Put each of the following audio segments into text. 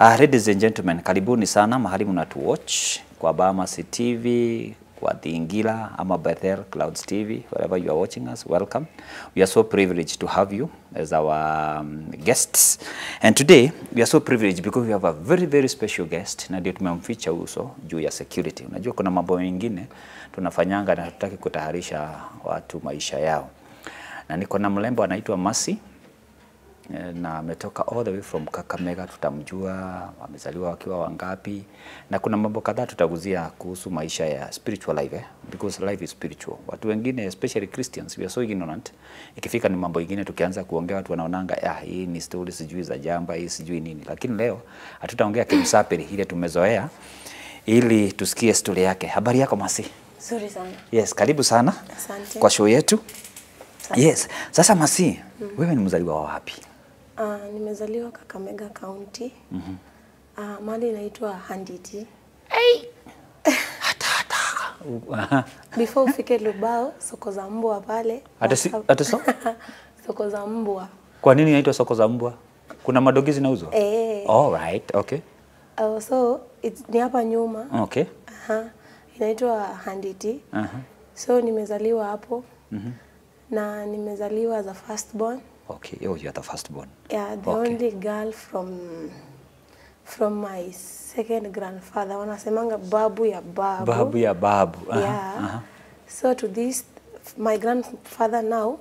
Ladies and gentlemen, karibuni sana mahali mnatuwatch kwa Bahamas TV, kwa Dingila, ama Bethel Clouds TV, wherever you are watching us, welcome. We are so privileged to have you as our guests. And today, we are so privileged because we have a very, very special guest. Na ndio tumemficha uso juu ya security. Unajua kuna mambo mengine tunafanyanga na tutaki kutaharisha watu maisha yao. Na niko na mlembo anaitwa Mercy. Na ametoka all the way from Kakamega, tutamjua wamezaliwa wakiwa wangapi, na kuna mambo kadhaa tutaguzia kuhusu maisha ya spiritual life, because life is spiritual. Watu wengine especially Christians we are so ignorant, ikifika ni mambo mengine tukianza kuongea watu wanaonanga hii ni story sijui za jamba, hii sijui nini, lakini leo hatutaongea kimsapeli ile tumezoea, ili tusikie story yake. Habari yako Mercy? Nzuri sana. Yes, karibu sana. Asante. Kwa show yetu. Yes, sasa Mercy, wewe ni mzaliwa wa wapi? Nimezaliwa Kakamega County. Mahali inaitwa Handiti. Hey! Hata. Before ufike Lubao, soko za mbwa pale. Hata soko za mbwa. Kwa nini inaitwa soko za mbwa? Kuna madogi zinauzwa? All right, okay. So ni hapa nyuma. Okay. Inaitwa Handiti. So nimezaliwa hapo. Na nimezaliwa as a firstborn. Okay, you are the firstborn. Yeah, the only girl from my second grandfather. Wanasemanga babu ya babu. Babu ya babu. Yeah. So to this, my grandfather now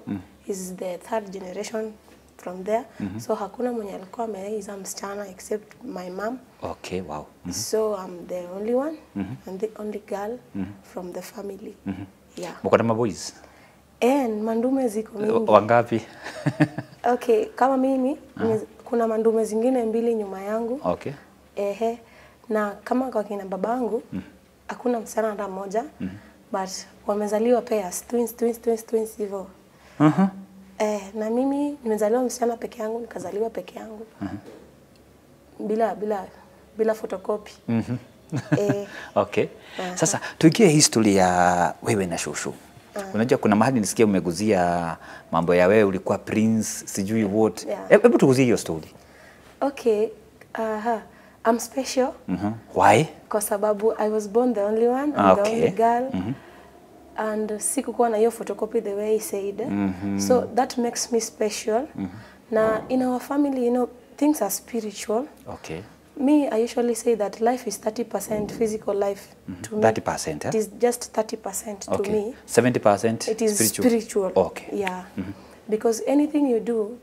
is the third generation from there. So hakuna mwenye alikuwa ameiza msichana except my mom. Okay, wow. So I'm the only one and the only girl from the family. Yeah. Mko na maboys? Mandume ziko mingi. Wangapi? Okay, kama mimi kuna mandume zingine mbili nyuma yangu. Okay. Na kama kwa kina babangu hakuna msichana hata mmoja. But wamezaliwa pairs, twins hivyo. Na mimi nimezaliwa msichana peke yangu, nikazaliwa peke yangu. Bila photocopy. Okay. Sasa tuigie history ya wewe na shushu. Unajua kuna mahali nisikia umeguzia mambo ya wewe ulikuwa prince sijui what. Hebu tuguzie hiyo story. Okay. I'm special. Why? Kwa sababu I was born the only one, I'm the only girl. And sikukuwa na hiyo photocopy the way he said. So that makes me special. Na in our family, you know, things are spiritual. Okay. Me, I usually say that life is 30% physical life to me. 30%, It is just 30% to me. 70% it is spiritual. Okay. Yeah. Because anything you do,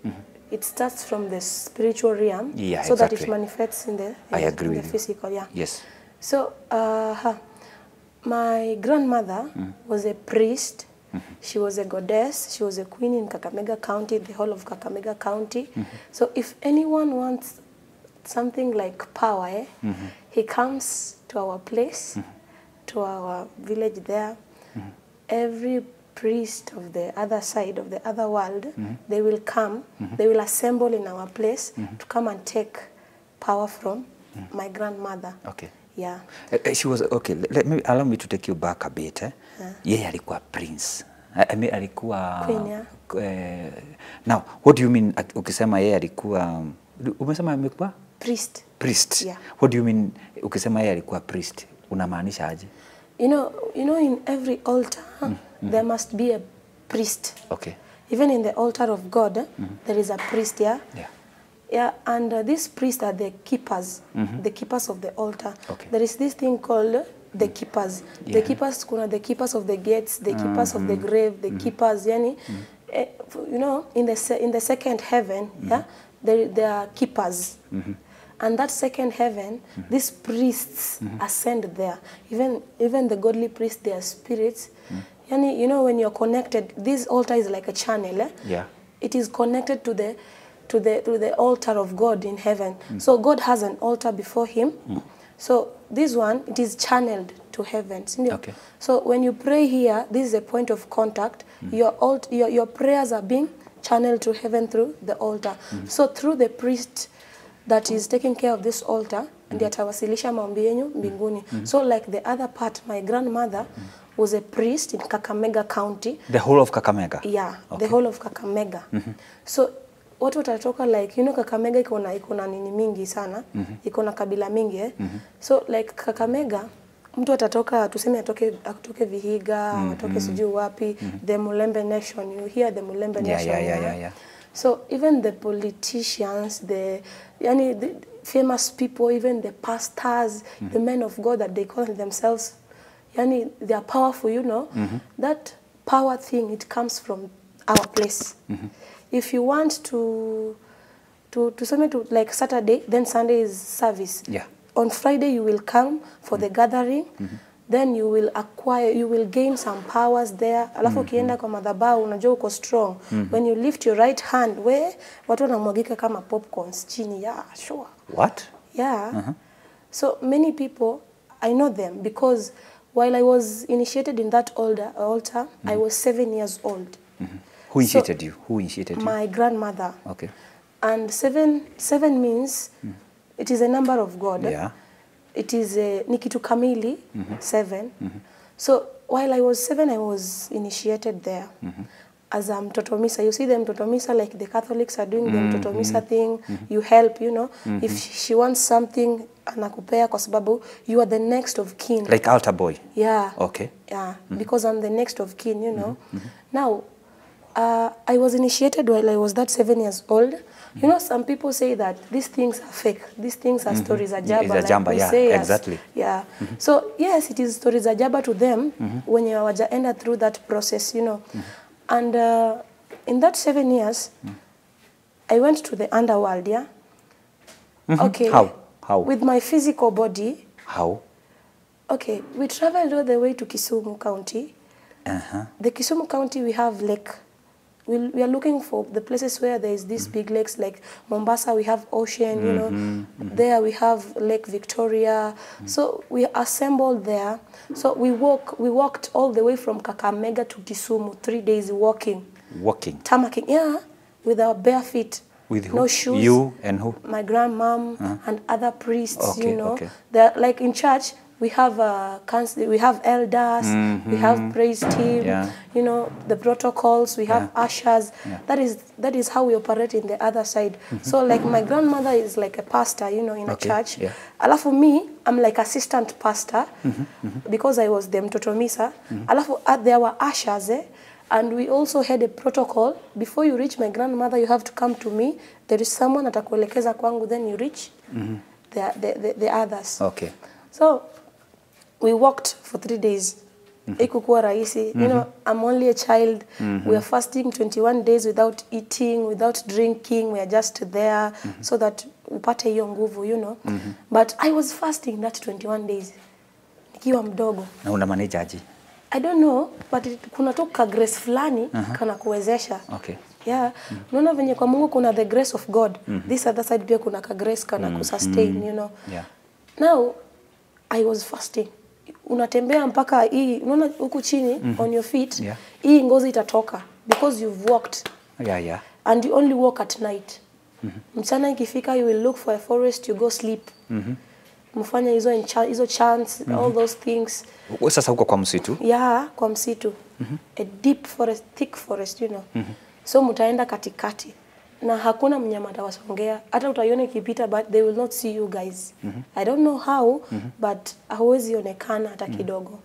it starts from the spiritual realm, yeah, so exactly. that it manifests in the physical. Yeah. Yes. So, my grandmother was a priest. She was a goddess. She was a queen in Kakamega County, the whole of Kakamega County. So, if anyone wants something like power, he comes to our place, to our village there. Every priest of the other side, of the other world, they will come, they will assemble in our place to come and take power from my grandmother. Okay. Yeah. She was, okay, allow me to take you back a bit. Yeye alikuwa prince. I mean, alikuwa... Queen, yeah. Now, what do you mean, ukisema yeye alikuwa... Umesema amekuwa? Priest. Priest. Yeah. What do you mean, ukisema yeye alikuwa priest? Unamaanisha aje? You know, in every altar, there must be a priest. Okay. Even in the altar of God, there is a priest, yeah? Yeah. Yeah, and these priests are the keepers, the keepers of the altar. Okay. There is this thing called the keepers. Yeah. The keepers, the keepers of the gates, the keepers of the grave, the keepers, yani, you know, in the second heaven, yeah, there are keepers. And that second heaven, these priests ascend there. Even the godly priests, they are spirits. Yani, you know, when you're connected, this altar is like a channel. Yeah. It is connected to the altar of God in heaven. So God has an altar before him. So this one, it is channeled to heaven. Okay. So when you pray here, this is a point of contact. Your prayers are being channeled to heaven through the altar. So through the priest that is taking care of this altar, and atawasilisha maombi yenu mbinguni. So like the other part, my grandmother was a priest in Kakamega County. The whole of Kakamega? Yeah, okay. The whole of Kakamega. So watu watatoka like Kakamega iko na nini mingi sana, iko na kabila mingi so like Kakamega mtu atatoka tuseme atoke Vihiga, atoke sijui wapi, the Mulembe Nation, you hear the Mulembe Nation. Yeah. So even the politicians, the famous people, even the pastors, the men of God that they call themselves, they are powerful, that power thing, it comes from our place. If you want to like Saturday, then Sunday is service. Yeah. On Friday you will come for the gathering, then you will gain some powers there. Alafu ukienda kwa madhabahu unajua uko strong. When you lift your right hand, watu wanamwagika kama popcorns chini. Yeah, sure. What? Yeah. So many people, I know them because while I was initiated in that altar, I was 7 years old. Who initiated you? Who initiated you? My grandmother. Okay. And seven means it is a number of God. Yeah. It is ni kitu kamili, 7. So while I was 7, I was initiated there as a mtoto misa. You see the mtoto misa, like the Catholics are doing the mtoto misa thing. You help, If she wants something, anakupea kwa sababu you are the next of kin. Like altar boy? Yeah. Okay. Yeah, because I'm the next of kin, Now, I was initiated while I was that 7 years old. Some people say that these things are fake. These things are stories ajaba. It's a jamba, yeah, say exactly. Yeah. So, yes, it is stories ajaba to them when you waja through that process, And in that 7 years, I went to the underworld, yeah? Okay. How? With my physical body. How? Okay, we traveled all the way to Kisumu County. The Kisumu County, we have lake. We are looking for the places where there is these big lakes, like Mombasa, we have ocean, There we have Lake Victoria. So we assembled there. So we walked all the way from Kakamega to Kisumu, 3 days walking. Walking? Tamaking, yeah, with our bare feet. With who? No shoes. You and who? My grandmom and other priests, Okay. They're like in church. We have we have elders, we have praise team, the protocols, we have ushers. Yeah. That is how we operate in the other side. So like my grandmother is like a pastor, in a church. Yeah. Alafu me, I'm like assistant pastor because I was the mtoto misa. Alafu there were ushers, and we also had a protocol. Before you reach my grandmother, you have to come to me. There is someone atakuelekeza kwangu, then you reach the others. Okay. So we walked for 3 days. Ikukuwa rahisi. I'm only a child. We are fasting 21 days without eating, without drinking. We are just there so that upate hiyo nguvu, But I was fasting that 21 days. Nikiwa mdogo. Na una manage aje? I don't know, but kuna tu ka grace fulani kana kuwezesha. Okay. Yeah. Unaona venye kwa Mungu kuna the grace of God. This other side pia kuna ka grace kana kusustain, Yeah. Now I was fasting. Unatembea mpaka hii, unaona huku chini on your feet, hii ngozi itatoka because you've walked. Yeah. And you only walk at night. Mchana ikifika, you will look for a forest, you go sleep. Mfanya hizo chants, all those things. Sasa huko kwa msitu? Yeah, kwa msitu. A deep forest, thick forest, So mtaenda katikati. Na hakuna mnyama atawasongea. Hata utaiona ikipita, but they will not see you guys. I don't know how, but hauwezi onekana hata kidogo.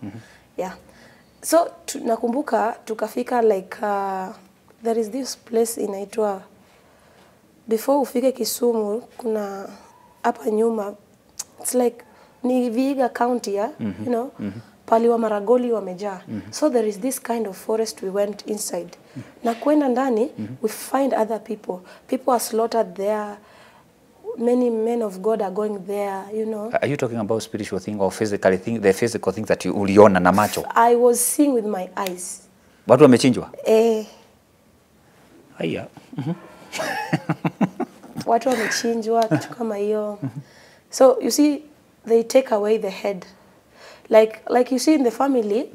Yeah. So nakumbuka tukafika like there is this place inaitwa, before ufike Kisumu kuna hapa nyuma, it's like ni Vihiga County, pali wa Maragoli wamejaa. So there is this kind of forest. We went inside. Na kwenda ndani, we find other people. People are slaughtered there. Many men of God are going there, Are you talking about spiritual thing or physical thing, the physical thing that you uliona na macho? I was seeing with my eyes. Watu wamechinjwa? Haya. Watu wamechinjwa, kitu kama hiyo. So you see, they take away the head. Like you see in the family,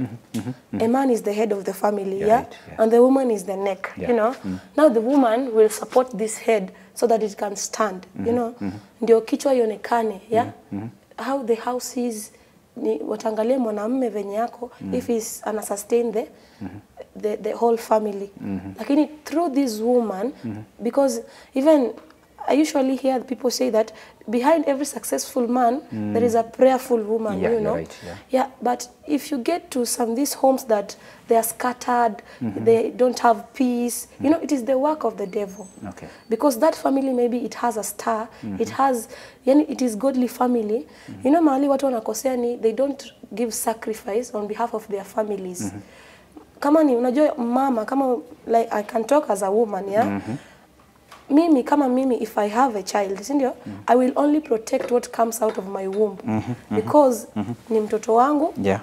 a man is the head of the family, Right, and the woman is the neck, Now the woman will support this head so that it can stand, Ndio kichwa ionekane, How the house is, ni watangalie mwanamume venye yako, if he's ana sustain the whole family. Lakini through this woman, because even I usually hear people say that behind every successful man, there is a prayerful woman, Yeah, you know. right, yeah. Yeah, but if you get to these homes that they are scattered, they don't have peace, you know, it is the work of the devil. Okay. Because that family, maybe it has a star, it has, yani it is godly family. You know, mahali watu wanakosea ni, they don't give sacrifice on behalf of their families. Kama ni, unajua mama, kama, like, I can talk as a woman, yeah? Mimi, kama mimi, if I have a child, sindio, I will only protect what comes out of my womb. Because ni mtoto wangu, Yeah.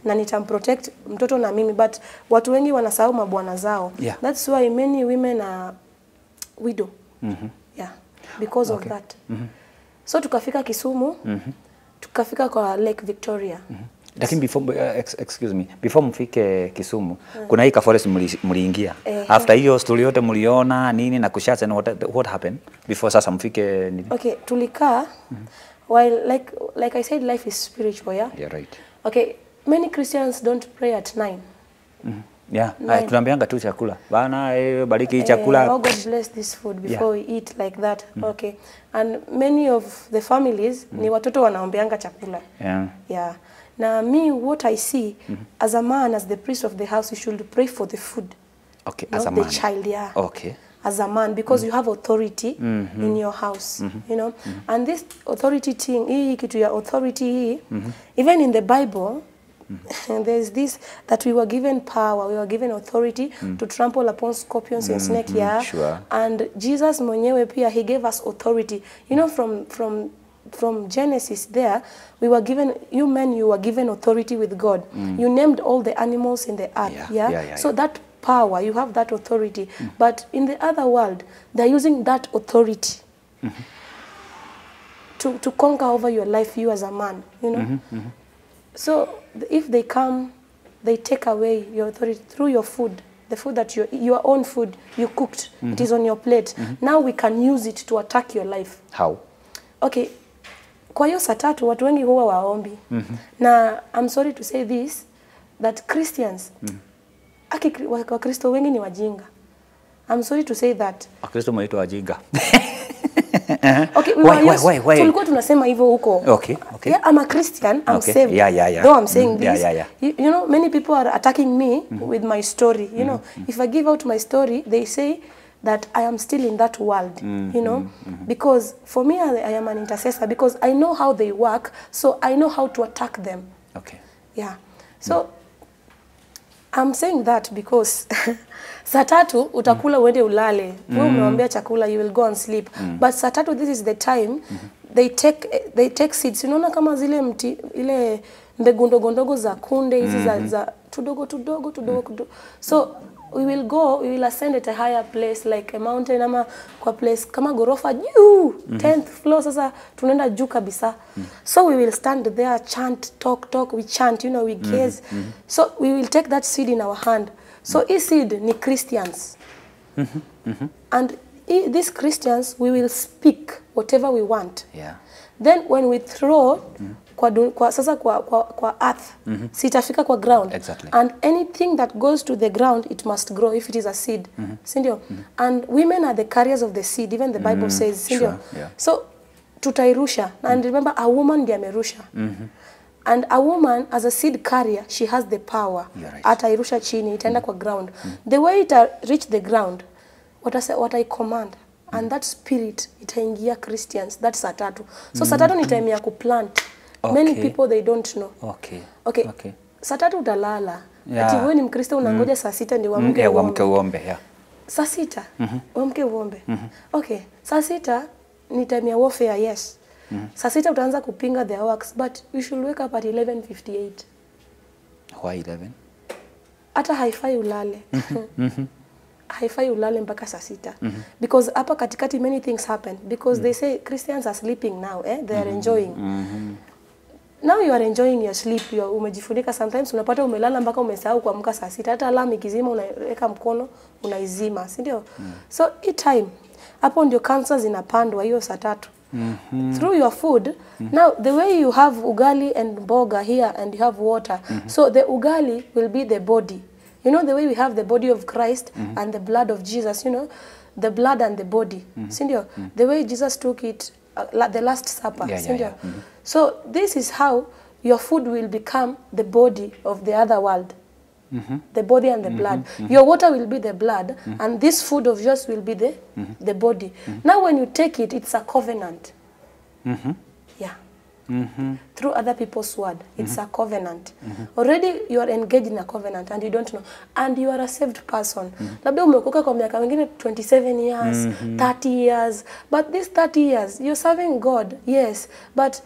na nitamprotect mtoto na mimi, but watu wengi wanasahau mabwana zao. Yeah. That's why many women are widow. Yeah, because of that. So tukafika Kisumu, tukafika kwa Lake Victoria. Lakini before excuse me, before mfike Kisumu, kuna hii forest mliingia. After hiyo story yote mliona nini na kushatsa, and what happened before sasa mfike nini? Okay, tulikaa while like I said, life is spiritual, yeah? Yeah, right. Okay, many Christians don't pray at 9. Yeah, tunaambianga tu chakula. Bana bariki chakula. Oh, God bless this food before we eat, like that. Okay. And many of the families ni watoto wanaombeanga chakula. Yeah. Yeah. Now me, what I see as a man, as the priest of the house, you should pray for the food. Okay, Not as a man. the child, yeah. Okay. As a man, because you have authority in your house, you know. And this authority thing, hii kitu ya authority hii, even in the Bible, there's this, that we were given power, we were given authority to trample upon scorpions and snake, yeah. Sure. And Jesus mwenyewe pia, he gave us authority. You know, from Genesis there, we were given, you men, you were given authority with God. You named all the animals in the earth, yeah? So that power, you have that authority. But in the other world, they're using that authority to conquer over your life, you as a man, you know? So if they come, they take away your authority through your food, the food that your own food, you cooked, it is on your plate. Now we can use it to attack your life. How? Okay, kwa hiyo saa tatu watu wengi huwa waombi. Na I'm sorry to say this, that Christians, Wakristo wengi ni wajinga. I'm sorry to say that. Wakristo mwaitwa wajinga. Okay, why? Tulikuwa tunasema hivyo huko. Okay. Yeah, I'm a Christian, I'm saved. Yeah. Though I'm saying this, Yeah. You know, many people are attacking me with my story. You know, if I give out my story, they say that I am still in that world, you know, because for me, I am an intercessor, because I know how they work, so I know how to attack them. Okay. Yeah. So, I'm saying that because saa tatu utakula uende ulale. Wewe umeombea chakula, you will go and sleep. But saa tatu, this is the time they take seeds. Unaona kama zile mti, ile mbegu ndogo za kunde hizi za tudogo. So we will ascend at a higher place, like a mountain, ama kwa place kama gorofa juu, 10th floor, sasa tunaenda juu kabisa. So we will stand there, chant, talk, we chant, you know, we gaze. So we will take that seed in our hand. So this seed ni Christians. And these Christians, we will speak whatever we want. Yeah. Then when we throw kwa earth, sitafika kwa ground. Exactly. And anything that goes to the ground, it must grow if it is a seed. Sindio? And women are the carriers of the seed, even the Bible says. Sindio? Sure, yeah. So tutairusha. And remember, a woman ndiye amerusha. And a woman, as a seed carrier, she has the power. Right. Atairusha chini, itaenda kwa ground. The way it reach the ground, what I command, and that spirit itaingia Christians. That's saa tatu. So saa tatu ni time ya kuplant. Many people, they don't know. Okay. Saa tatu utalala. Yeah. Ati wewe ni Mkristo unangoja saa sita ndio uamke uombe. Yeah. Saa sita uamke uombe. Okay. Saa sita ni time ya warfare, yes. Saa sita utaanza kupinga their works, but you should wake up at 11:58. Why 11? Hata haifai ulale. Haifai ulale mpaka saa sita. Because hapa katikati many things happen. Because they say Christians are sleeping now, they are enjoying. Now you are enjoying your sleep, umejifunika, sometimes unapata umelala mpaka umesahau kuamka saa sita. Hata alarm ikizima unaweka mkono unaizima, si ndio? So each time hapo ndio cancer zinapandwa hiyo saa tatu. Through your food. Now the way you have ugali and mboga here, and you have water, so the ugali will be the body, You know the way we have the body of Christ and the blood of Jesus, you know, the blood and the body. Sindio? The way Jesus took it, the Last Supper. Sindio? So this is how your food will become the body of the other world. The body and the blood. Your water will be the blood, and this food of yours will be the body. Now when you take it, it's a covenant. Yeah. Through other people's word. It's a covenant. Already you are engaged in a covenant and you don't know. And you are a saved person. Labda umeokoka kwa miaka mingine 27 years, 30 years. But these 30 years, you're serving God, yes. But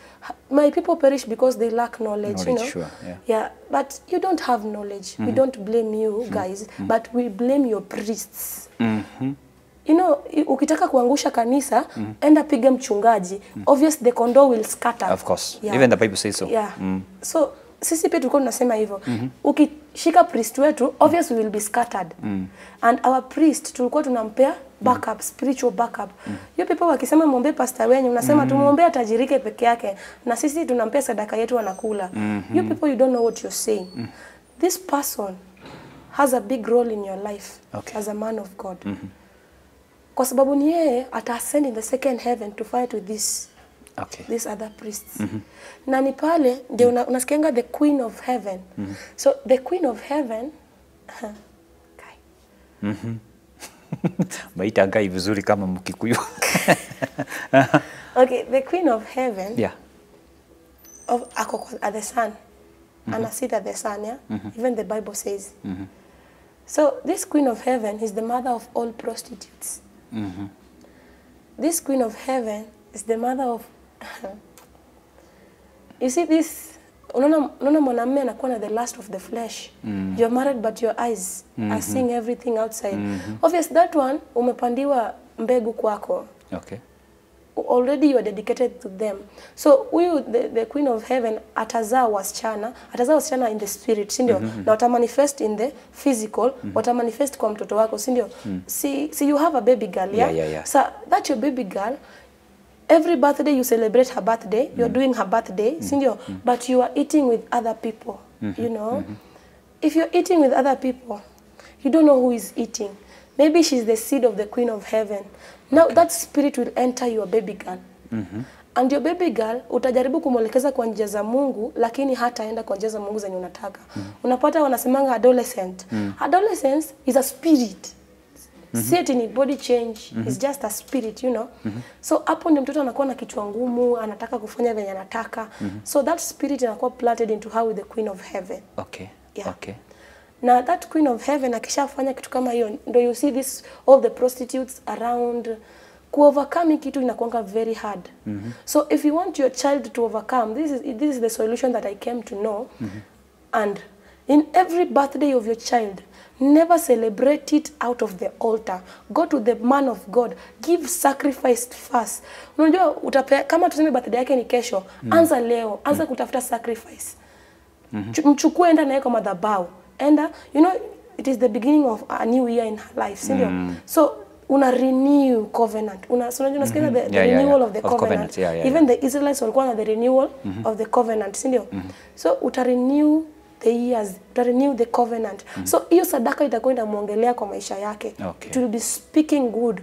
my people perish because they lack knowledge, you know. Sure, yeah. But you don't have knowledge. We don't blame you guys, but we blame your priests. You know, ukitaka kuangusha kanisa, enda piga mchungaji. Obviously the kondoo will scatter. Of course. Even the Bible says so. Yeah. So sisi pia tulikuwa tunasema hivyo. Ukishika priest wetu, obviously we will be scattered. And our priest tulikuwa tunampea backup, spiritual backup. You people wakisema muombe pastor wenyu, unasema tumuombe atajirike peke yake, na sisi tunampea sadaka yetu anakula. You people, you don't know what you're saying. This person has a big role in your life as a man of God. Kwa sababu ni yeye ata-ascend in the second heaven to fight with these other priests. Na ni pale ndio unasikianga the queen of heaven. So the queen of heaven Maita ngai vizuri kama Mkikuyu. Okay, the queen of heaven. Yeah. Ako at the sun. And I sit at the sun, yeah? Even the Bible says. So this queen of heaven is the mother of all prostitutes. This queen of heaven is the mother of you see this, unaona mwanamume anakuwa na the lust of the flesh. You're married but your eyes are seeing everything outside. Obviously that one umepandiwa mbegu kwako. Okay. Already you are dedicated to them. So huyu the queen of heaven atazaa wasichana in the spirit, si ndio? Na watamanifest in the physical, watamanifest kwa mtoto wako, si ndio? See you have a baby girl, yeah? So that your baby girl, every birthday you celebrate her birthday, you're doing her birthday, si ndio? But you are eating with other people, you know? If you're eating with other people, you don't know who is eating. Maybe she's the seed of the queen of heaven. Now that spirit will enter your baby girl. And your baby girl utajaribu kumwelekeza kwa njia za Mungu, lakini hataenda kwa njia za Mungu zenye unataka. Unapata wanasemanga adolescent. Adolescence is a spirit. Set in body change is just a spirit, you know. So hapo ndio mtoto anakuwa na kichwa ngumu, anataka kufanya venye anataka. So that spirit inakuwa planted into her with the queen of heaven. Okay. Yeah. Okay. Now that queen of heaven akishafanya kitu kama hiyo, ndio you see this all the prostitutes around. Overcome kitu inakuanga very hard. So if you want your child to overcome, this is the solution that I came to know. And in every birthday of your child, never celebrate it out of the altar. Go to the man of God. Give sacrifice first. Unajua kama tuseme birthday yake ni kesho, anza leo, anza kutafuta sacrifice. Mchukue enda naye kwa madhabahu. And you know, it is the beginning of a new year in her life, so una renew covenant. Unasikia the renewal of the covenant. Even the Israelites walikuwa na the renewal of the covenant, so uta renew the years, uta renew the covenant. So hiyo sadaka itakuwa inamuongelea kwa maisha yake. It will be speaking good.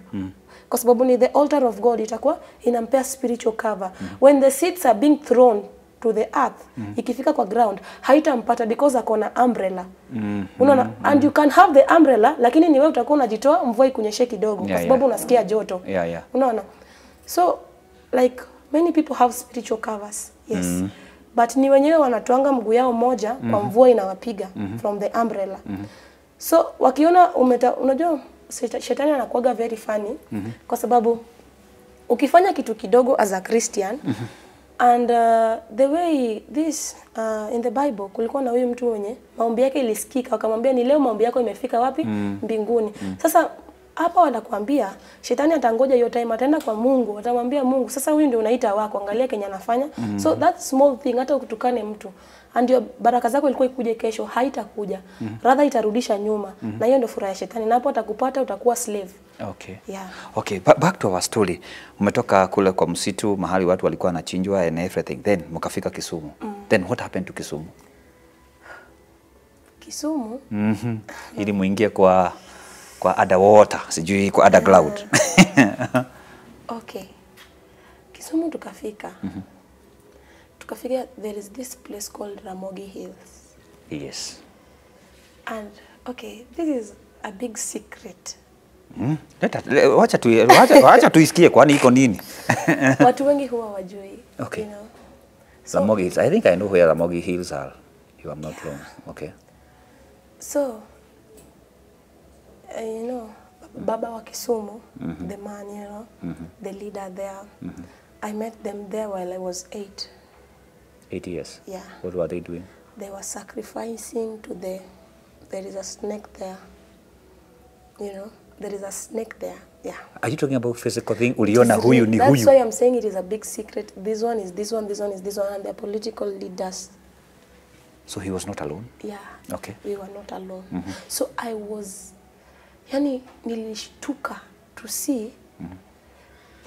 Kwa sababu ni the altar of God, itakuwa inampea spiritual cover. When the seeds are being thrown to the earth, ikifika kwa ground haitampata because akona umbrella. Unaona, and you can have the umbrella, lakini ni wewe utakuwa unajitoa mvua ikunyeshe kidogo kwa sababu unasikia joto. Unaona, so like many people have spiritual covers, yes, but ni wenyewe wanatoanga mguu yao moja kwa mvua inawapiga from the umbrella. So wakiona unajua shetani anakuaga very funny kwa sababu ukifanya kitu kidogo as a Christian, and the way this in the Bible, kulikuwa na huyu mtu mwenye maombi yake ilisikika, akamwambia ni leo maombi yako imefika wapi? Mbinguni. Sasa hapa wanakuambia shetani atangoja hiyo time, ataenda kwa Mungu, atamwambia Mungu, sasa huyu ndio unaita wako, angalia kenye anafanya. So that small thing, hata ukutukane mtu, and your baraka zako ilikuwa ikuje kesho, haitakuja. Rather itarudisha nyuma. Na hiyo ndio furaha ya shetani. Na hapo atakupata, utakuwa slave. Okay. Yeah. Okay, back to our story. Umetoka kule kwa msitu mahali watu walikuwa wanachinjwa and everything. Then mkafika Kisumu. Then what happened to Kisumu? Kisumu. Ili muingie kwa underwater, sijui kwa under cloud. Okay. Kisumu tukafika. Tukafika, there is this place called Ramogi Hills. Yes. And okay, this is a big secret. Wacha tuisikie kwani iko nini? Watu wengi huwa wajui. Okay. You know? So, Ramogi Hills. I think I know where Ramogi Hills are. If I'm not wrong. Okay. So, you know, Baba wa Kisumu, the man, you know, the leader there. I met them there while I was 8. 8 years. Yeah. What were they doing? They were sacrificing to there is a snake there. You know, there is a snake there. Yeah. Are you talking about physical thing? Uliona huyu ni huyu. That's why I'm saying it is a big secret. This one is this one, this one is this one, and they're political leaders. So he was not alone? Yeah. Okay. We were not alone. So I was, yani nilishtuka to see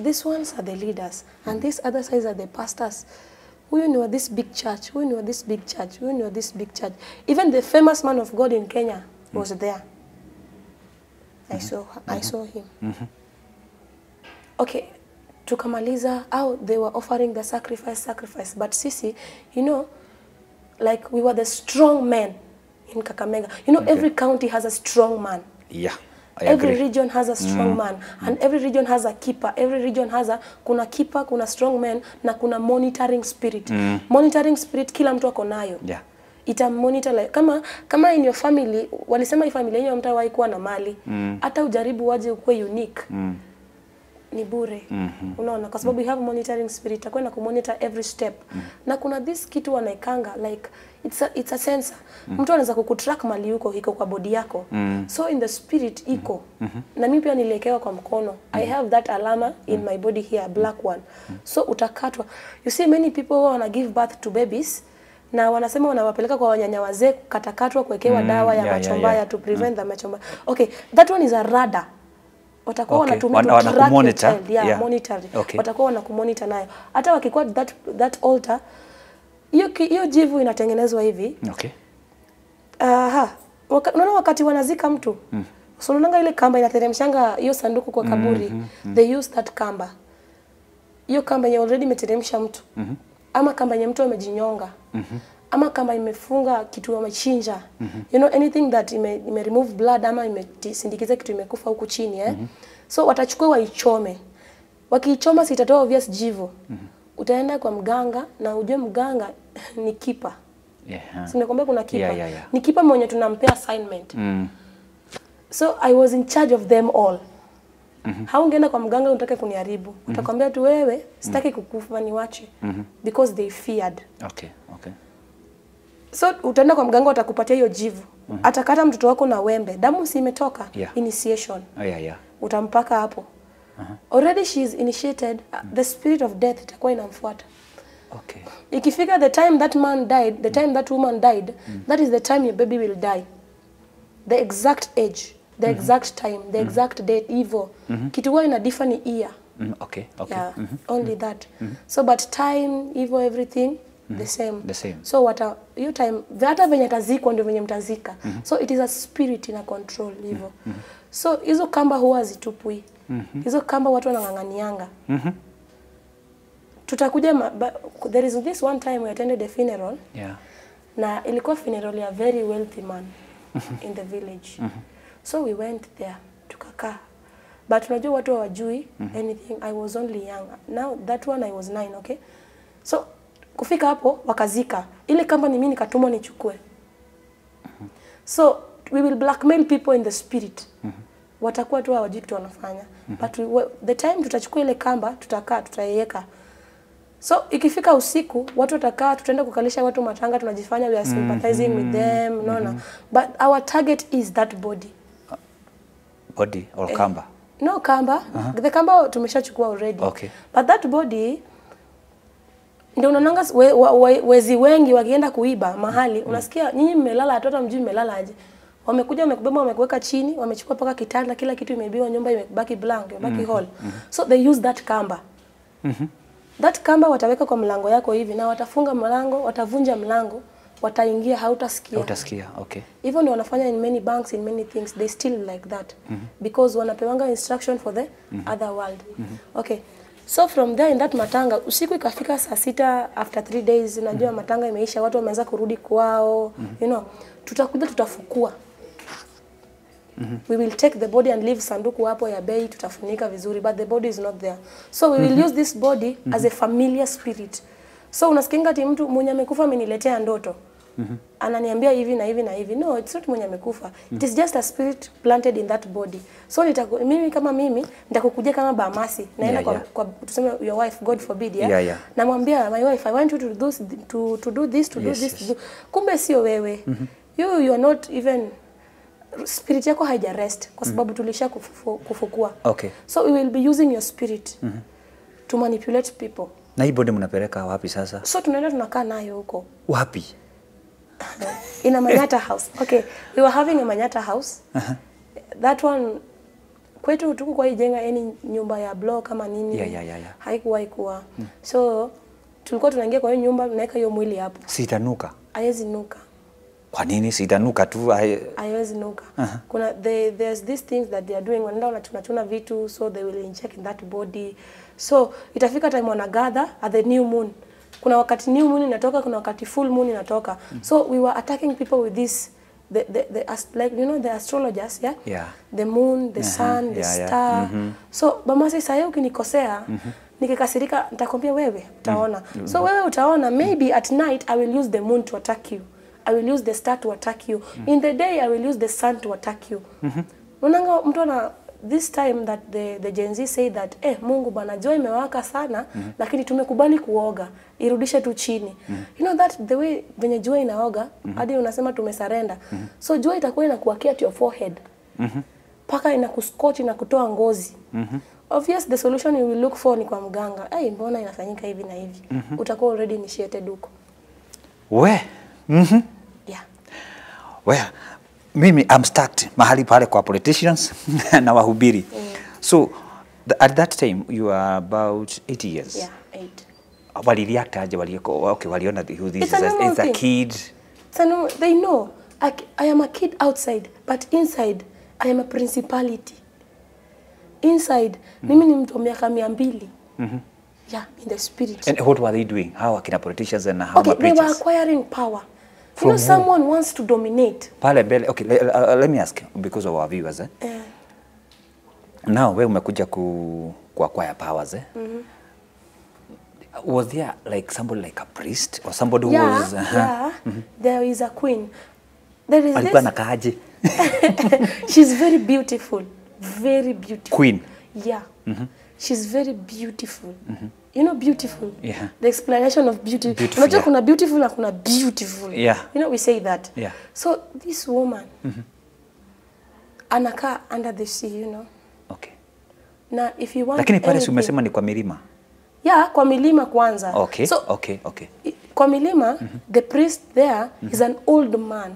these ones are the leaders and these other sides are the pastors. Huyu ni wa this big church, huyu ni wa this big church, huyu ni wa this big church. Even the famous man of God in Kenya was there. I saw him. Okay, tukamaliza, they were offering the sacrifice. But sisi, you know, like we were the strong men in Kakamega. You know, every county has a strong man. Yeah, I every agree. region has a strong man, and every region has a keeper. Every region has kuna keeper, kuna strong man, na kuna monitoring spirit. Monitoring spirit kila mtu ako nayo. Yeah. Ita monitor like, kama in your family, walisema hii familia yenu mtawahi kuwa na mali. Hata ujaribu waje ukuwe unique. Ni bure. Unaona, kwa sababu you have monitoring spirit, atakwenda kumonitor every step. Na kuna this kitu wanaikanga like it's a sensor. Mtu anaweza kukutrack mali yuko iko kwa body yako. So in the spirit iko. Na mimi pia niliwekewa kwa mkono. I have that alama in my body here, a black one. So utakatwa. You see many people wana give birth to babies na wanasema wanawapeleka kwa wanyanya wazee kukatakatwa kuwekewa dawa ya machombaya to prevent the machombaya. Okay, that one is a radar. Watakuwa wanatumia to track your child, monitoring. Watakuwa wanakumonitor nayo. Hata wakikuwa that altar, hiyo jivu inatengenezwa hivi. Okay. Unaona wakati wanazika mtu, so unaona ile kamba inateremshanga hiyo sanduku kwa kaburi. They use that kamba. Hiyo kamba yenye already imeteremsha mtu. Ama kamba yenye mtu amejinyonga. Ama kamba imefunga kitu wamechinja. You know, anything that ime remove blood ama imesindikiza kitu imekufa huku chini, So watachukua waichome. Wakiichoma sitatoa obvious jivu. Utaenda kwa mganga na ujue mganga ni kipa. Yeah. Simekwambia kuna kipa. Yeah. Ni kipa mwenye tunampea assignment. So I was in charge of them all. Haungeenda kwa mganga unataka kuniharibu. Utakwambia tu wewe sitaki kukufa niwache. Because they feared. Okay. So utaenda kwa mganga atakupatia hiyo jivu. Atakata mtoto wako na wembe. Damu si imetoka. Initiation. Utampaka hapo. Already she is initiated, the spirit of death itakuwa inamfuata. Okay. Ikifika the time that man died, the time that woman died, that is the time your baby will die. The exact age, the exact time, the exact date, hivyo. Kitu huwa ina differ ni year. Okay. Yeah, only that. So but time, hivyo, everything the same. So hiyo time hata venye atazikwa ndio venye mtazika. So it is a spirit ina control hivyo. So hizo kamba huwa zitupwi. Hizo kamba watu wanang'ang'anianga. Tutakuja there is this one time we attended a funeral. Na ilikuwa funeral ya very wealthy man in the village. So we went there tukakaa. But unajua watu hawajui anything. I was only young. Now that one I was 9, okay? So kufika hapo wakazika. Ile kamba ni mimi nikatumwa nichukue. So we will blackmail people in the spirit. Watakuwa tu hawajui kitu wanafanya. But the time tutachukua ile kamba, tutakaa, tutaiweka. So ikifika usiku, watu watakaa, tutaenda kukalisha watu matanga, tunajifanya we are sympathizing with them, But our target is that body. Body or kamba? No kamba. The kamba tumeshachukua already. Okay. But that body ndio unaonanga wezi wengi wakienda kuiba mahali, unasikia nyinyi mmelala hata mjui mmelala aje. Wamekuja wamekubeba wamekuweka chini, wamechukua paka kitanda, kila kitu imeibiwa, nyumba imebaki blank, imebaki hall. So they use that kamba. That kamba wataweka kwa mlango yako hivi na watafunga mlango, watavunja mlango, wataingia hautasikia. Hautasikia, okay. Even ndio wanafanya in many banks, in many things, they still like that. Because wanapewanga instruction for the other world. Okay. So from there in that matanga, usiku ikafika saa 6 after 3 days, unajua matanga imeisha, watu wameanza kurudi kwao, you know, tutakuja tutafukua. We will take the body and leave sanduku hapo ya bei, tutafunika vizuri, but the body is not there. So we will use this body as a familiar spirit. So unasikinga ati mtu mwenye amekufa ameniletea ndoto. Ananiambia hivi na hivi na hivi. No, it's not mwenye amekufa. It is just a spirit planted in that body. So mimi kama mimi nitakukujia kama Bamasi. Naenda kwa tuseme your wife, God forbid, yeah. Namwambia my wife, I want you to do this, to do this. Kumbe sio wewe. You are not even, spirit yako haija rest kwa sababu tulisha kufukua. Okay. So we will be using your spirit to manipulate people. Na hii body mnapeleka wapi sasa? So tunaenda tunakaa nayo huko. Wapi? In a Manyata house. Okay, we were having a Manyata house. That one, kwetu tuku kwa ijenga any nyumba ya block kama nini. Yeah. Haikuwa. So tulikuwa tunaingia kwa hiyo nyumba, tunaweka hiyo mwili hapo. Sitanuka. Haiwezi nuka. Kwa nini sitanuka tu? Haiwezi nuka. Kuna there's these things that they are doing, wanaenda wanachuna vitu, so they will inject in that body. So itafika time wana gather at the new moon. Kuna wakati new moon inatoka, kuna wakati full moon inatoka. So we were attacking people with this, like you know the astrologers, yeah? The moon, the sun, the star. So Bamasi sasa ukinikosea, nikikasirika nitakwambia wewe utaona. So wewe utaona, maybe at night I will use the moon to attack you. I will use the star to attack you. In the day I will use the sun to attack you. Unanga mtu ana this time that the Gen Z say that Mungu bana jua imewaka sana lakini tumekubali kuoga, irudishe tu chini. You know that the way venye jua inaoga hadi unasema tumesurrender. So jua itakuwa inakuakia at your forehead. Paka inakuscorch na kutoa ngozi. Obvious the solution you will look for ni kwa mganga. Mbona inafanyika hivi na hivi? Utakuwa already initiated huko. We. Yeah. Well, mimi I'm stuck mahali pale kwa politicians na wahubiri. So at that time you are about 8 years. Yeah, 8. Walireact aje waliona who this is a kid. So no, they know I am a kid outside, but inside I am a principality. Inside mimi ni mtu wa miaka 200. Yeah, in the spirit. And what were they doing? How akina politicians and how preachers? They were acquiring power. You know, someone wants to dominate. Pale mbele, okay, let me ask because of our viewers. Now, wewe umekuja ku acquire powers, Was there like somebody like a priest or somebody who was... There is a queen. There is alikuwa na kaje? She's very beautiful. Very beautiful. Queen? Yeah. She's very beautiful. You know beautiful? Yeah. The explanation of beauty. Unajua kuna beautiful na kuna beautiful. Yeah. You know, we say that. Yeah. So this woman, anakaa under the sea, you know. Okay. Na if you want lakini pale umesema ni kwa milima? Yeah, kwa milima kwanza. Okay, so, okay. Kwa milima, the priest there is an old man.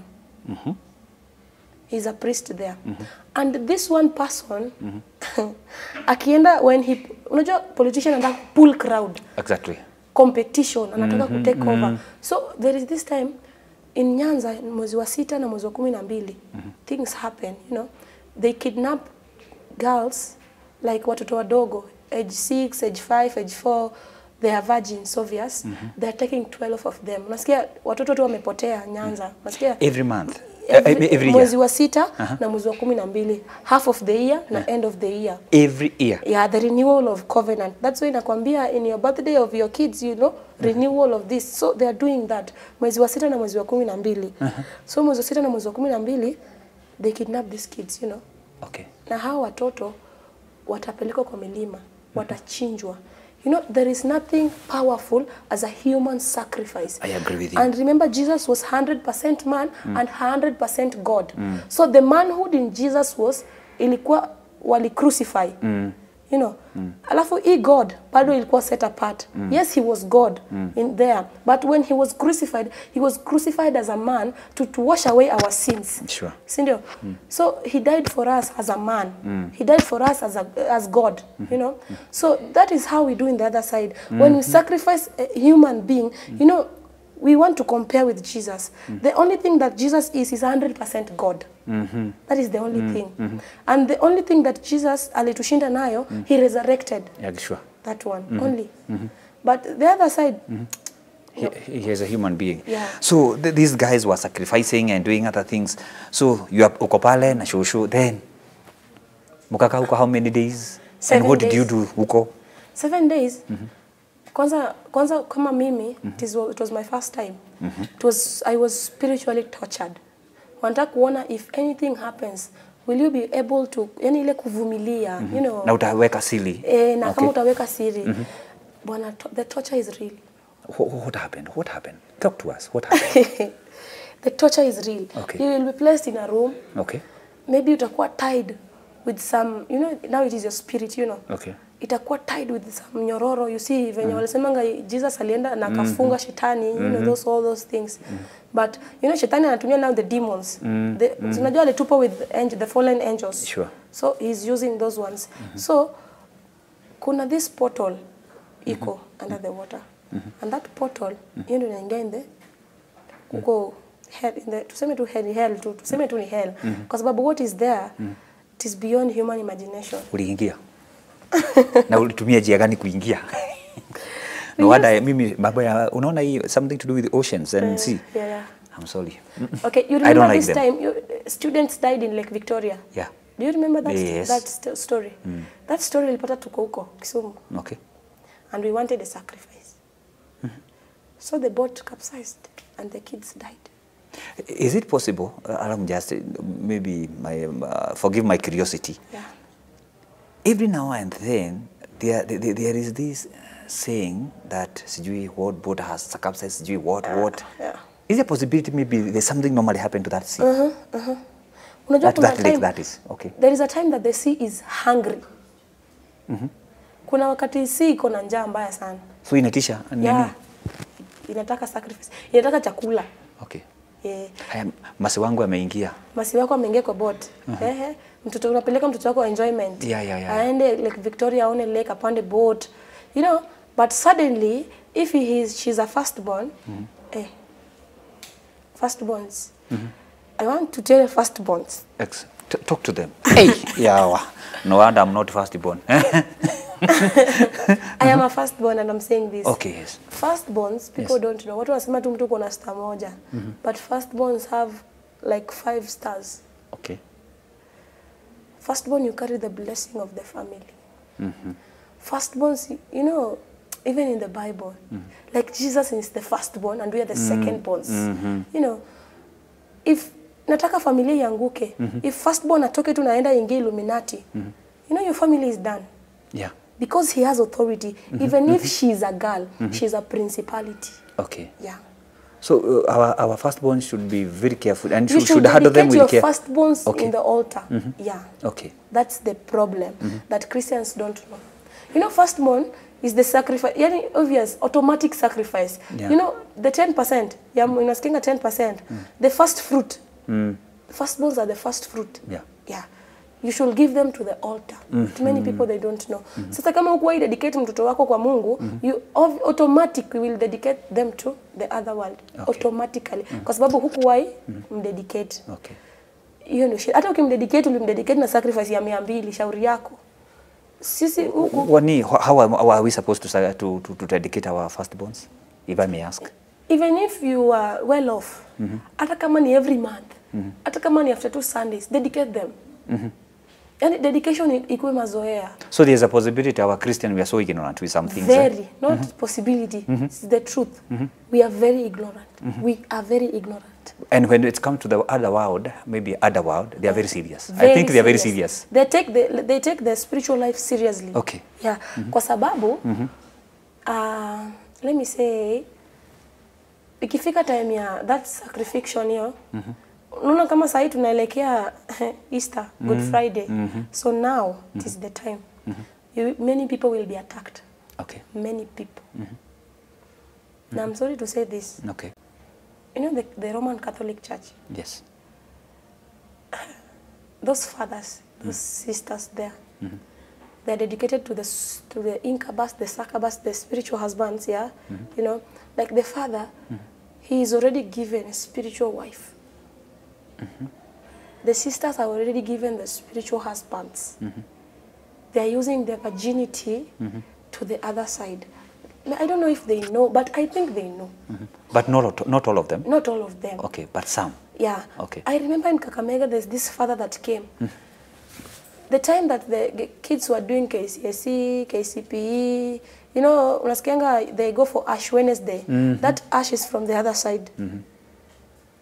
He's a priest there. And this one person, akienda when he, unajua politician anataka pull crowd. Exactly. Competition, anataka ku take over. So there is this time in Nyanza, mwezi wa 6 na mwezi wa 12, things happen, you know. They kidnap girls like watoto wadogo, age 6, age 5, age 4, they are virgins, obvious. They are taking 12 of them. Unasikia watoto tu wamepotea Nyanza. Unasikia? Every month. Every year. Mwezi wa 6 na mwezi wa 12. Half of the year na end of the year. Every year. Yeah, the renewal of covenant. That's why nakwambia in your birthday of your kids, you know, renewal of this. So they are doing that. Mwezi wa 6 na mwezi wa 12. So mwezi wa 6 na mwezi wa 12, they kidnap these kids, you know. Okay. Na hao watoto watapelekwa kwa milima, watachinjwa. You know, there is nothing powerful as a human sacrifice. I agree with you. And remember, Jesus was 100% man and 100% God. So the manhood in Jesus was, ilikuwa wali crucify. You know, alafu God, bado ilikuwa set apart. Yes, he was God in there. But when he was crucified as a man to wash away our sins. Sure. Sindio? So he died for us as a man. He died for us as God, you know. So that is how we do in the other side. When we sacrifice a human being, you know, we want to compare with Jesus. The only thing that Jesus is 100% God. That is the only thing. And the only thing that Jesus alitushinda nayo, he resurrected. Yeah, sure. That one only. But the other side, He is a human being. Yeah. So these guys were sacrificing and doing other things. So you are uko pale na shushu. Then mukaka huko how many days? 7 and what did days. you do huko? 7 days. Kwanza kama mimi, it was my first time. I was spiritually tortured. Wanataka kuona if anything happens, will you be able to, yani ile kuvumilia, you know. Na utaweka siri. Na kama utaweka siri. Bwana, the torture is real. What happened? What happened? Talk to us. What happened? The torture is real. Okay. You will be placed in a room. Okay. Maybe utakuwa tied with some, you know, now it is your spirit, you know. Okay. Itakuwa tied with some nyororo, you see, venye walisemanga Jesus alienda na akafunga shetani, you know, all those things. But, you know, shetani anatumia now the demons. Unajua alitupa with the fallen angels. Sure. So he's using those ones. So, kuna this portal iko under the water. And that portal, you know, unaingia in the uko hell, in the, tuseme tu hell tu, tuseme tu ni hell. Kwa sababu what is there, it is beyond human imagination. Uliingia? Na ulitumia njia gani kuingia? No wonder mimi mambo ya unaona hii something to do with oceans and sea. Yeah. I'm sorry. Okay, you remember this time students died in Lake Victoria? Yeah. Do you remember that Yes. that story? That story ilipata tuko huko Kisumu. Okay. And we wanted a sacrifice. So the boat capsized and the kids died. Is it possible, I'm just, maybe, forgive my curiosity. Yeah. Every now and then, there is this saying that sijui what boat has circumcised, sijui what. Yeah. Is there a possibility maybe there's something normally happened to that sea? Unajua kuna That time, lake, that is, okay. there is a time that the sea is hungry. Kuna wakati sea iko na njaa mbaya sana. So inatisha nini? Yeah. Inataka sacrifice. Inataka chakula. Okay. Yeah. Haya, masi wangu ameingia. Masi wako ameingia kwa boat. Mtoto unapeleka mtoto wako enjoyment. Yeah. Aende Lake Victoria aone lake apande boat. You know, but suddenly if she's a firstborn, firstborns. I want to tell firstborns. Talk to them. Hey, yeah. No wonder I'm not firstborn. I am a firstborn and I'm saying this. Okay, yes. Firstborns, people don't know. Watu wanasema tu mtu kuna star moja. But firstborns have like 5 stars. Okay. Firstborn, you carry the blessing of the family. Firstborns, you know, even in the Bible, like Jesus is the firstborn and we are the secondborns. You know, if nataka familia ianguke, if firstborn atoke tu naenda ingie Illuminati, you know your family is done. Yeah. Because he has authority, even if she's a girl, she's a principality. Okay. Yeah. So our firstborn should be very careful and You should handle them with care. your firstborns in the altar. Yeah. Okay. That's the problem that Christians don't know. You know, firstborn is the sacrifice, yani obvious, automatic sacrifice. Yeah. You know, the 10%, unasikinga 10%, the first fruit. Firstborns are the first fruit. Yeah. Yeah. You should give them to the altar. Too many people, they don't know. Sasa kama ukuwa dedicate mtoto wako kwa Mungu, you automatically will dedicate them to the other world. Okay. Automatically. Kwa sababu hukuwahi mdedicate. Okay. Hiyo ndio shida. Hata ukimdedicate ulimdedicate na sacrifice ya 200, shauri yako. Sisi how are we supposed to dedicate our firstborns, if I may ask? Even if you are well off, hata kama ni every month, hata kama ni after 2 Sundays, dedicate them. And dedication ikuwe mazoea. So there's a possibility our Christian, we are so ignorant with some things. Very, not possibility. It's the truth. We are very ignorant. We are very ignorant. And when it comes to the other world, maybe other world, they are very serious. I think they are very serious. They take the spiritual life seriously. Okay. Yeah. Kwa sababu, let me say, ikifika time ya that sacrification hiyo, unaona kama sasa tunaelekea Easter, Good Friday. So now it is the time. Many people will be attacked. Okay. Many people. Now I'm sorry to say this. Okay. You know the Roman Catholic Church? Yes. Those fathers, those sisters there, they're dedicated to the incubus, the succubus, the spiritual husbands, yeah? You know, like the father, he is already given a spiritual wife. The sisters are already given the spiritual husbands. They are using their virginity to the other side. I don't know if they know, but I think they know. But not all of them? Not all of them. Okay, but some? Yeah. Okay. I remember in Kakamega, there's this father that came. The time that the kids were doing KCSE, KCPE, you know, unasikianga, they go for Ash Wednesday. That Ash is from the other side.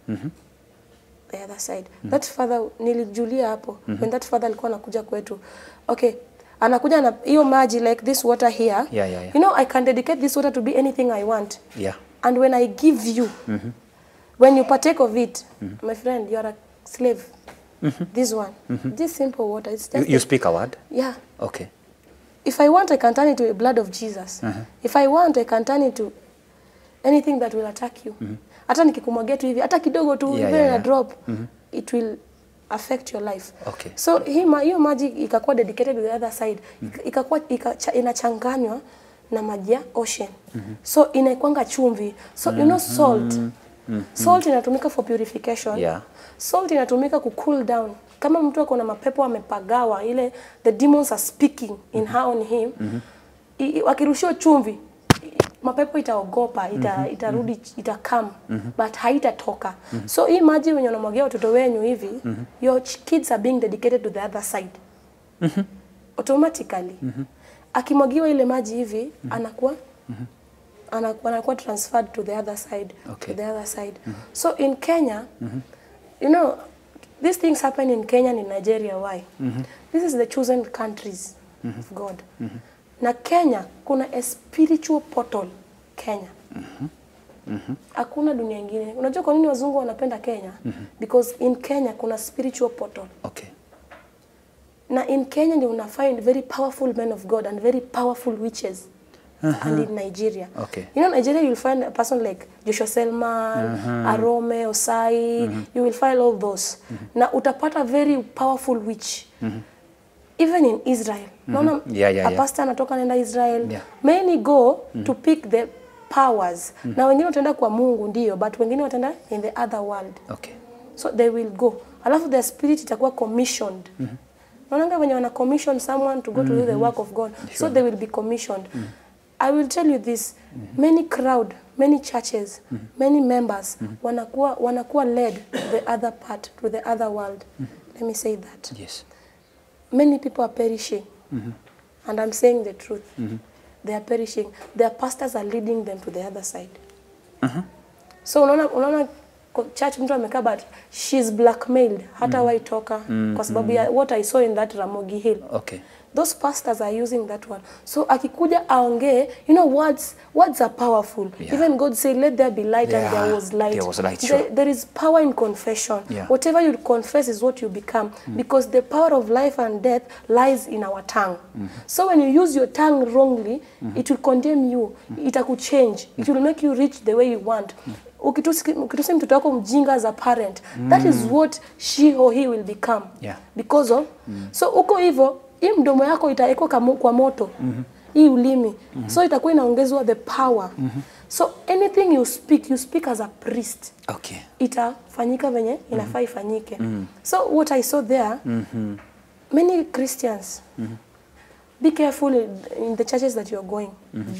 The other side. That father, nilijulia hapo, when that father alikuwa anakuja kwetu. Okay, anakuja na hiyo maji, like this water here. Yeah. You know, I can dedicate this water to be anything I want. Yeah. And when I give you, when you partake of it, my friend, you are a slave. This one, this simple water, it's just... You speak a word? Yeah. Okay. If I want, I can turn it to the blood of Jesus. If I want, I can turn it to anything that will attack you. Hata nikikumwagia tu hivi, hata kidogo tu, even a drop, it will affect your life. Okay. So hiyo maji ikakuwa dedicated to the other side. Ikakuwa inachanganywa na maji ya ocean. So inaikuanga chumvi. So you know salt. Salt inatumika for purification. Yeah. Salt inatumika ku cool down. Kama mtu ako na mapepo amepagawa, ile the demons are speaking in her on him. Wakirushiwa chumvi, mapepo itaogopa, itarudi, itakam, but haitatoka. So hii maji wenye unamwagia watoto wenyu hivi, your kids are being dedicated to the other side. Automatically. Akimwagiwa ile maji hivi, anakuwa transferred to the other side. Okay. To the other side. So in Kenya, you know, these things happen in Kenya and in Nigeria. Why? This is the chosen countries of God. Na Kenya, kuna a spiritual portal Kenya. Hakuna dunia ingine. Unajua kwa nini wazungu wanapenda Kenya? Because in Kenya kuna spiritual portal. Okay. Na in Kenya ndio una find very powerful men of God and very powerful witches. And in Nigeria. Okay. You know, Nigeria, you'll find a person like Joshua Selman, Arome, Osai, you will find all those. Na utapata very powerful witch. Even in Israel. Naona a pastor anatoka nenda Israel. Many go to pick the powers. Na wengine wataenda kwa Mungu ndio, but wengine wataenda in the other world. Okay. So they will go. Alafu their spirit itakuwa commissioned. Naona when you wana commission someone to go to do the work of God, so they will be commissioned. I will tell you this, many crowd, many churches, many members wanakuwa led to the other part, to the other world. Let me say that. Yes. Many people are perishing. And I'm saying the truth. They are perishing. Their pastors are leading them to the other side. So unaona church mtu amekaa, but she's blackmailed. Hata waitoka kwa sababu ya what I saw in that Ramogi Hill. Okay. Those pastors are using that one. So akikuja aongee, you know, words are powerful. Yeah. Even God said, let there be light, and there was light. There was light, sure. There is power in confession. Yeah. Whatever you confess is what you become. Because the power of life and death lies in our tongue. So when you use your tongue wrongly, it will condemn you. It will change. It will make you reach the way you want. Ukitusi mtoto wako mjinga as a parent, that is what she or he will become. Yeah. Because of, so uko hivyo, hii mdomo yako itaekwa kwa moto. Hii ulimi. So itakuwa inaongezwa the power. So anything you speak as a priest. Okay. Itafanyika venye inafaa ifanyike. So what I saw there, many Christians, be careful in the churches that you're going.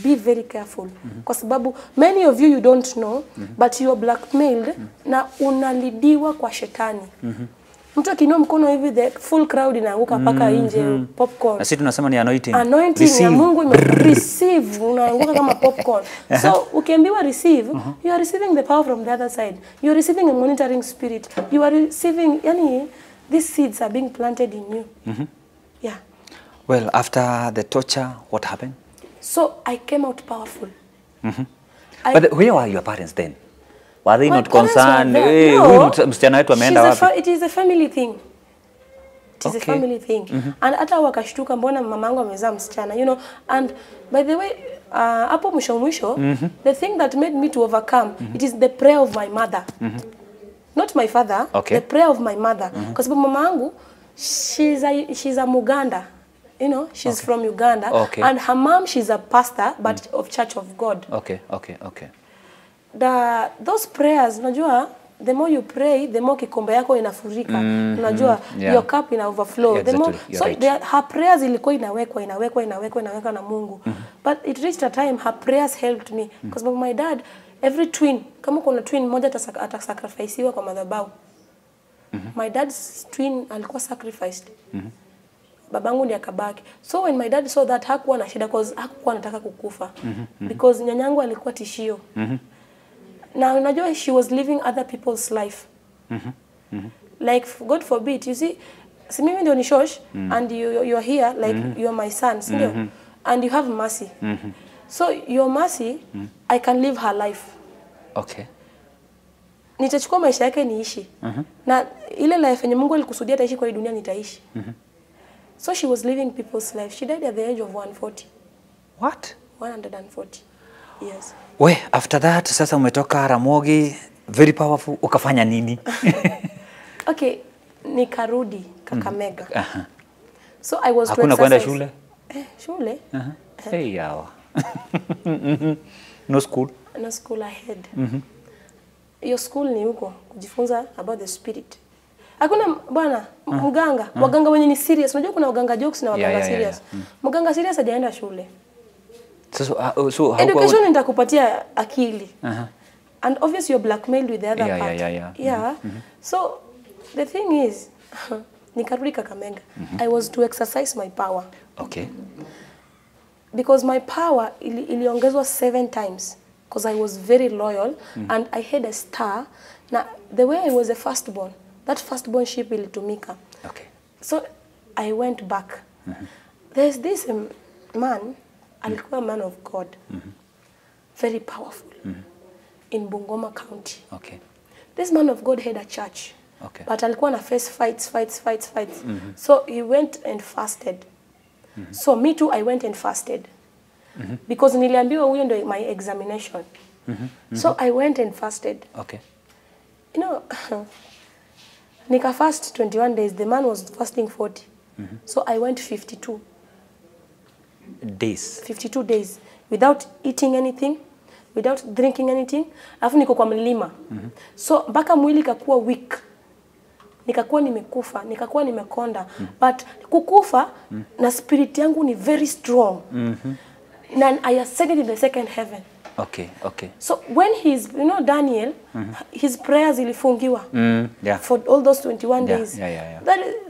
Be very careful. Kwa sababu many of you don't know, but you are blackmailed na unalidiwa kwa shetani. Mtu akinua mkono hivi, the full crowd inaanguka paka nje, popcorn. Na sisi tunasema ni anointing. Anointing ya Mungu receive, unaanguka kama popcorn. So ukiambiwa receive, you are receiving the power from the other side. You are receiving a monitoring spirit. You are receiving, yani, these seeds are being planted in you. Yeah. Well, after the torture, what happened? So I came out powerful. But where were your parents then? Were they not parents concerned? were there. Hey, No. huyu msichana wetu ameenda wapi? It is a family thing. It is a Okay. family thing. And hata wakashtuka mbona mamangu amezaa msichana, you know. And by the way, hapo mwisho, the thing that made me to overcome, it is the prayer of my mother. Not my father, Okay. the prayer of my mother. Because mamangu, she's a Muganda. You know, she's from Uganda. Okay. And her mom, she's a pastor, but of Church of God. Okay. those prayers, unajua, the more you pray, the more kikombe yako inafurika. Unajua, your cup ina overflow. Exactly. The more, so right. her prayers ilikuwa inawekwa na Mungu. But it reached a time her prayers helped me. Because my dad, every twin, kama kuna twin moja atasacrificewa kwa madhabahu. My dad's twin alikuwa sacrificed. Babangu ndiye akabaki. So when my dad saw that, hakuwa na shida because hakuwa anataka kukufa. Because nyanyangu alikuwa tishio. Now unajua, she was living other people's life. Like, God forbid, you see, si mimi ndio ni shosh, and you're here, like you're my son, sindio? And you have mercy. So your mercy, I can live her life. Okay. Nitachukua maisha yake niishi. Na ile life yenye Mungu alikusudia ataishi kwa hii dunia nitaishi. So she was living people's life. She died at the age of 140. What? 140. Yes. We, after that, sasa umetoka Ramogi, very powerful, ukafanya nini? Okay, nikarudi Kakamega. So I was hakuna kwenda shule? Shule? Hey, yawa. No school? No school ahead. Your school ni huko kujifunza about the spirit. Hakuna bwana mganga, waganga wenye ni serious. Unajua kuna waganga jokes na waganga serious. Mganga serious hajaenda shule. So education nitakupatia akili. And obviously you're blackmailed with the other part. Yeah. So the thing is, nikarudi Kakamega. I was to exercise my power. Okay. Because my power iliongezwa 7 times. Because I was very loyal and I had a star. Now, the way I was a firstborn, that firstbornship ilitumika. Okay. So I went back. There's this man, alikuwa a man of God, very powerful, in Bungoma County. Okay. This man of God had a church, okay, but alikuwa na face fights. So he went and fasted. So me too, I went and fasted. Because niliambiwa huyo ndio my examination. So I went and fasted. Okay. You know, nika fast 21 days. The man was fasting 40. So I went 52 days. 52 days without eating anything, without drinking anything. Alafu niko kwa mlima. So mpaka mwili kakuwa weak. Nikakuwa nimekufa, nikakuwa nimekonda. But kukufa na spirit yangu ni very strong. And I ascended in the second heaven. Okay, okay. So when he's, you know, Daniel, his prayers ilifungiwa for all those 21 days.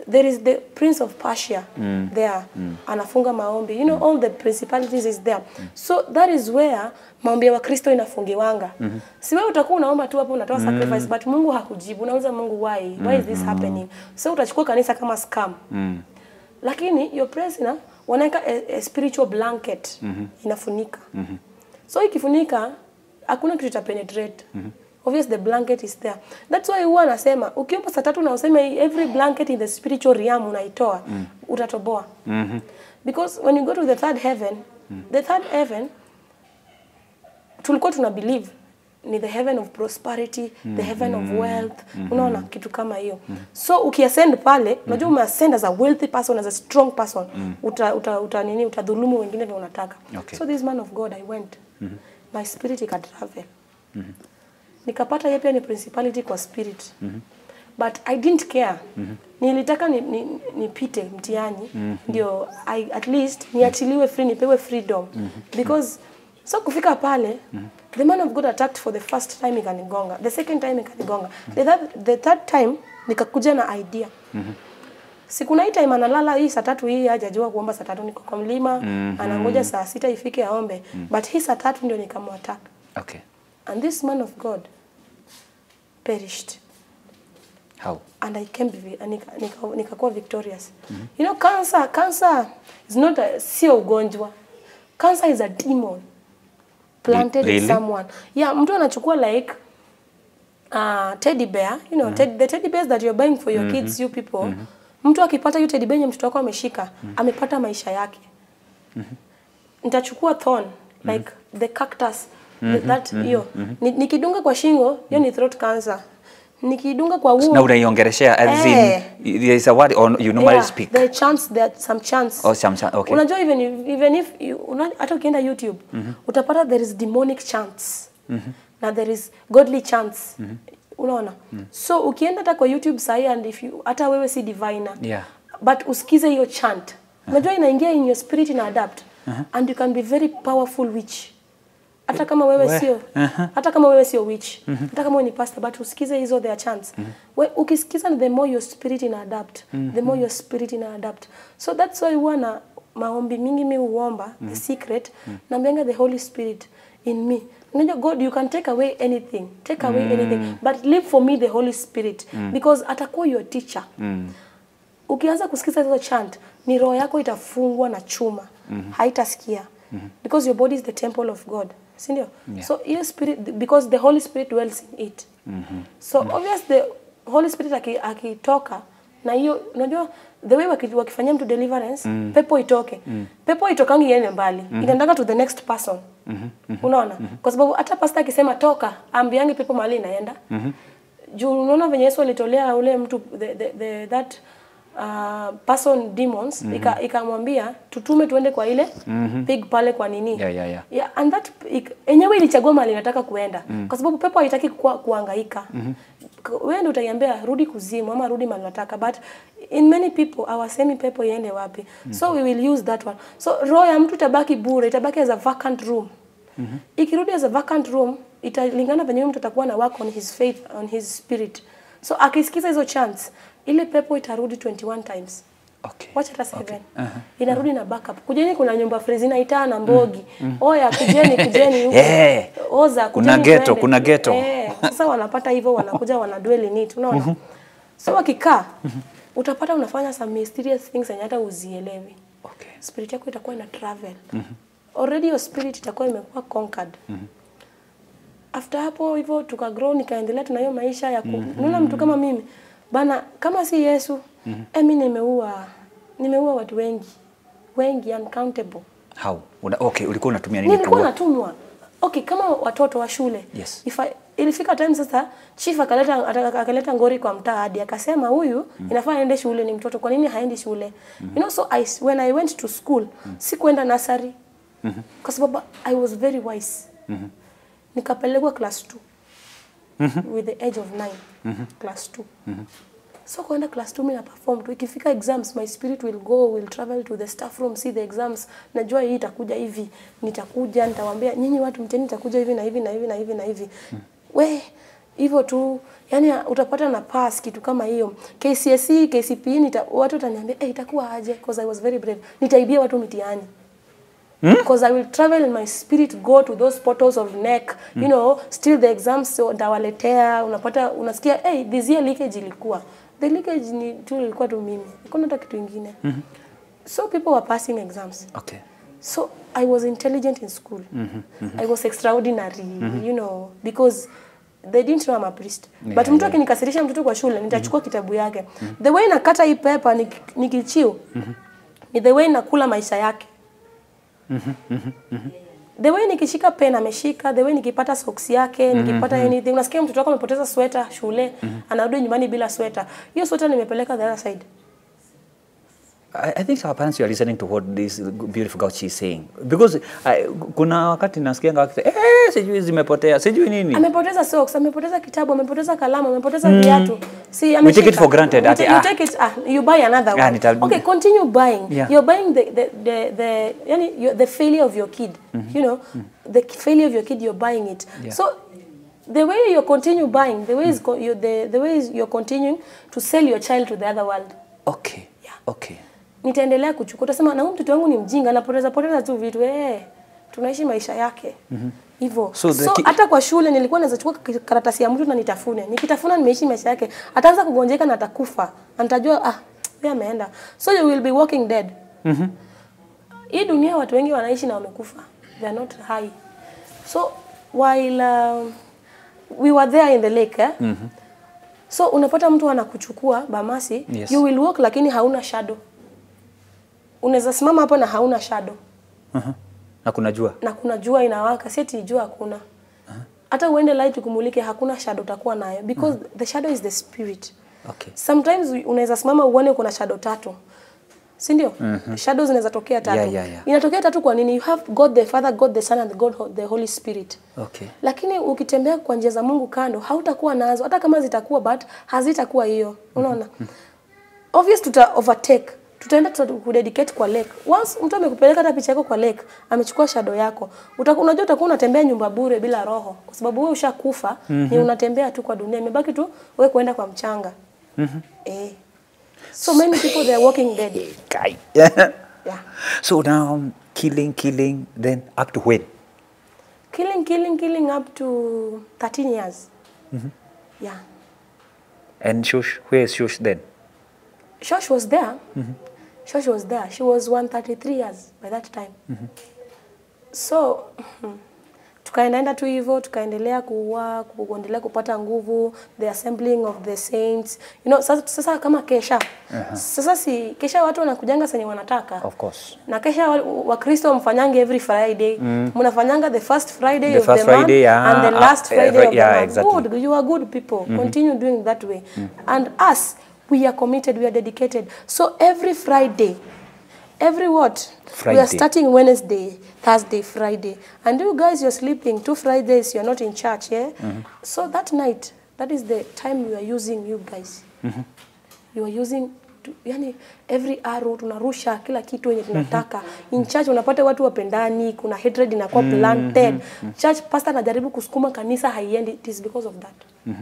There is the Prince of Persia there, anafunga maombi. You know, all the principalities is there. So that is where maombi ya Wakristo inafungiwanga. Si wewe utakuwa unaomba tu hapo unatoa sacrifice, but Mungu hakujibu. Unauliza Mungu, why is this happening? So utachukua kanisa kama scam. Lakini your prayers wanaweka a spiritual blanket inafunika. So ikifunika hakuna kitu cha penetrate. Obviously the blanket is there. That's why huwa anasema ukiomba saa 3 na useme every blanket in the spiritual realm unaitoa, utatoboa. Because when you go to the third heaven, tulikuwa tuna believe ni the heaven of prosperity, the heaven of wealth, unaona kitu kama hiyo. So ukiascend pale, unajua umeascend as a wealthy person, as a strong person, utadhulumu wengine vile unataka. Okay. So this man of God, I went. My spirit ika travel. Nikapata yeye pia ni principality kwa spirit. But I didn't care. Nilitaka nipite mtihani ndio at least niachiliwe free, nipewe freedom. Because so kufika pale, the man of God attacked for the first time ikanigonga. The second time ikanigonga. The third time nikakuja na idea. Siku na time analala hii saa 3 hii hajajua kuomba saa 3 niko kwa mlima, anangoja saa 6 ifike aombe. But hii saa 3 ndio nikamwattack. Okay. And this man of God perished. How? And I came nikakuwa victorious. You know, cancer is not sio ugonjwa. Cancer is a demon planted in someone. Yeah, mtu anachukua like teddy bear, you know, the teddy bears that you're buying for your kids, you people. Mtu akipata hiyo teddy bear mtoto wako ameshika, amepata maisha yake. Nitachukua thorn like the cactus that hiyo. Nikidunga kwa shingo, hiyo ni throat cancer. Nikidunga kwa womb. Na unaiongeleshea as in there is a word or you normally speak. There some chance. Oh, some chance. Okay. Unajua even if hata ukienda YouTube, utapata there is demonic chants. na there is godly chance. Unaona? So ukienda hata kwa YouTube sahi, and if you hata wewe si diviner, but usikize hiyo chant, unajua inaingia in your spirit, ina adapt, and you can be very powerful witch. Hata kama wewe sio hata kama wewe sio witch, hata kama wewe ni pastor, but usikize hizo their chants. Ukisikiza, the more your spirit ina adapt, the more your spirit ina adapt. So that's why wana maombi mingi mimi uomba, the secret, naambianga the Holy Spirit in me. Unajua, God, you can take away anything, anything, but leave for me the Holy Spirit, because atakuwa your teacher. Ukianza kusikiza hizo chant, ni roho yako itafungwa na chuma, haitasikia, because your body is the temple of God, si ndio? So your spirit, because the Holy Spirit dwells in it. So obviously the Holy Spirit akitoka, na hiyo unajua the way wakifanyia mtu deliverance, pepo itoke. Pepo itokangi iende mbali, inaendanga to the next person. Unaona? Kwa sababu hata pastor akisema toka, ambiangi pepo mahali inaenda. Juu unaona venye Yesu alitolea ule mtu that person demons, ikamwambia tutume tuende kwa ile pig pale kwa nini. Yeah, and that enyewe ilichagua mahali inataka kuenda. Kwa sababu pepo haitaki kuhangaika. Wewe ndio utaiambia rudi kuzimu ama rudi mahali unataka, but in many people hawasemi pepo iende wapi. So we will use that one. So roho ya mtu itabaki bure, itabaki as a vacant room. Ikirudi as a vacant room, italingana venye mtu atakuwa na work on his faith, on his spirit. So akisikiza hizo chants, ile pepo itarudi 21 times. Watch hata 7. Inarudi na backup. Kujeni kuna nyumba Frezina itaa na Mbogi. Oya kujeni huko. Oza kujeni. Kuna ghetto. Sasa wanapata hivyo, wanakuja wanadwell in it, unaona? So wakikaa, utapata unafanya some mysterious things yenye hata uzielewi. Spirit yako itakuwa ina travel. Already your spirit itakuwa imekuwa conquered. After hapo hivyo tukagrow, nikaendelea tuna hiyo maisha ya unaona mtu kama mimi. Bana, kama si Yesu, mimi nimeua watu wengi uncountable. How? Ulikuwa unatumia nini? Nilikuwa natumwa. Kama watoto wa shule. Ilifika time sasa chief akaleta ngori kwa mtaa hadi akasema huyu inafaa aende shule, ni mtoto, kwa nini haendi shule? You know, so when I went to school, sikuenda nursery. Kwa sababu I was very wise. Nikapelekwa class 2. With the age of 9. Class 2. So kwenda class 2 mimi na perform tu. Ikifika exams, my spirit will travel to the staff room, see the exams. Najua hii itakuja hivi, nitakuja nitawaambia nyinyi watu mteni itakuja hivi na hivi na hivi na hivi na hivi. Hivyo tu, yani utapata na pass kitu kama hiyo. KCSE, KCPE watu wataniambia itakuwa aje, because I was very brave. Nitaibia watu mitihani. Because I will travel in my spirit, go to those portals of neck, you know, still the exams, so ndawaletea, unasikia this year leakage ilikuwa. The leakage ni tu ilikuwa tu mimi. Hakuna hata kitu kingine. So people were passing exams. So I was intelligent in school. I was extraordinary, you know, because they didn't know I'm a priest. But mtu akinikasirisha mtoto kwa shule, nitachukua kitabu yake. The way nakata hii paper nikichiu, ni the way nakula maisha yake. The way nikishika pen ameshika, the way nikipata socks yake, nikipata anything. Unasikia mtoto wako amepoteza sweater shule, anarudi nyumbani bila sweater. Hiyo sweater nimepeleka the other side. I think our parents are listening to what this beautiful girl she's saying, because kuna wakati nasikia ngakisema sijui zimepotea, sijui nini. Amepoteza socks, amepoteza kitabu, amepoteza kalamu, amepoteza viatu. See, we take it for granted. You take it, you buy another one. Okay, continue buying. You're buying the failure of your kid. You know, the failure of your kid, you're buying it. So the way you continue buying, the way is the way is you're continuing to sell your child to the other world. Okay. Nitaendelea kuchukua. Utasema na huyu mtoto wangu ni mjinga, anapoteza tu vitu. Tunaishi maisha yake. Hivyo. So hata kwa shule nilikuwa naweza chukua karatasi ya mtu na nitafune. Nikitafuna nimeishi maisha yake. Ataanza kugonjeka na atakufa. Anitajua yeye ameenda. So you will be walking dead. Hii dunia watu wengi wanaishi na wamekufa. They are not high. So while we were there in the lake, so unapata mtu anakuchukua Bamasi, you will walk lakini hauna shadow. Unaweza simama hapo na hauna shadow. Na kuna jua inawaka, seti jua hakuna. Hata uende light kumulike hakuna shadow utakuwa nayo, because the shadow is the spirit. Sometimes unaweza simama uone kuna shadow 3. si ndio? Shadows zinaweza tokea tatu. Yeah. Inatokea tatu kwa nini? You have God the Father, God the Son and God the Holy Spirit. Okay. Lakini ukitembea kwa njia za Mungu kando, hautakuwa nazo. Hata kama zitakuwa but hazitakuwa hiyo. Unaona? Obvious tuta overtake. Tutaenda kudedicate kwa lake. Once mtu amekupeleka hata picha yako kwa lake, amechukua shadow yako. Unajua utakuwa unatembea nyumba bure bila roho kwa sababu wewe ushakufa, ni unatembea tu kwa dunia. Imebaki tu wewe kwenda kwa mchanga. So many people they are walking dead. Yeah. Yeah. So now killing then up to when? Killing up to 13 years. Yeah. And Shush, where is Shush then? Shush was there. Shush was there. She was 133 years by that time. So tukaendelea tu hivyo, tukaendelea kuendelea kupata nguvu, the assembling of the saints. You know, sasa kama kesha. Sasa si kesha watu wanakujanga senye wanataka. Of course. Na kesha Wakristo mfanyange every Friday. Mnafanyanga the first Friday of the month and the last Friday of the month. Exactly. Good, you are good people. Continue doing that way. And us, we are committed, we are dedicated. So every Friday, every what? Friday. We are starting Wednesday, Thursday, Friday. And you guys, you're sleeping 2 Fridays, you're not in church, yeah? So that night, that is the time we are using you guys. You are using, yani every arrow, tunarusha kila kitu yenye tunataka. In church, unapata watu wapendani, kuna hatred inakuwa planted. Church pastor anajaribu kusukuma kanisa haiendi. It is because of that.